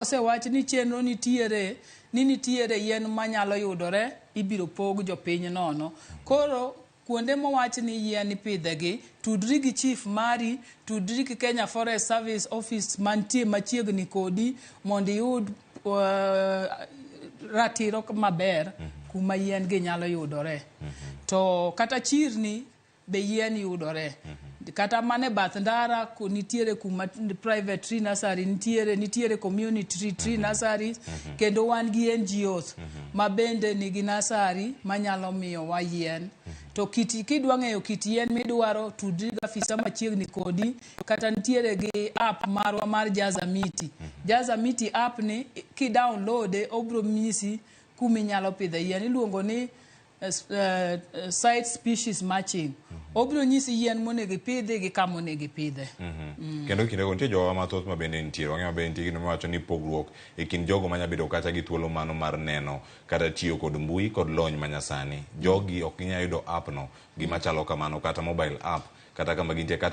Osewach ni chenro nitiere ni nitiere yien manyalo yudore ibiro pog jopiny nono. Koro kuonde mowach ni yien ipidhe gi, tudri gi chief mari, tudri gi Kenya Forest Service office mantie machiegni kodi mondo iyud ratiro maber kuma yien gi nyalo yudore. To kata chirni be yien yudore. Kata mana e bath ndara nitiere kuma private tree nursery nitiere, nitiere community tree nurseries, kendo wan gi NGOs ma bende nigi nursery manyalo miyowa yien. To kit kidwa ng'eyo kit yien midwaro, tudri gi afisa machiegni kodi, kata nitiere gi app marwa mar Jaza Miti. Jaza Miti app ni ki download e obiro nyisi kuminyalo pidhe yien. Iluongo ni site species matching. Obiro nyisi yien monego ipidhi gi kama onego ipidhe. Kendo kindego nitie jowa mathoth ma bende nitie wang'eyo maber nitie gino miwacho ni pogruok e kind jogo manya bedo kata gi thuolo mano mar neno kata tiyo kod mbui kod lony manyasani. Jogi ok ginyal yudo app no, gima chalo kamano, kata mobile app, kata kama gintie kata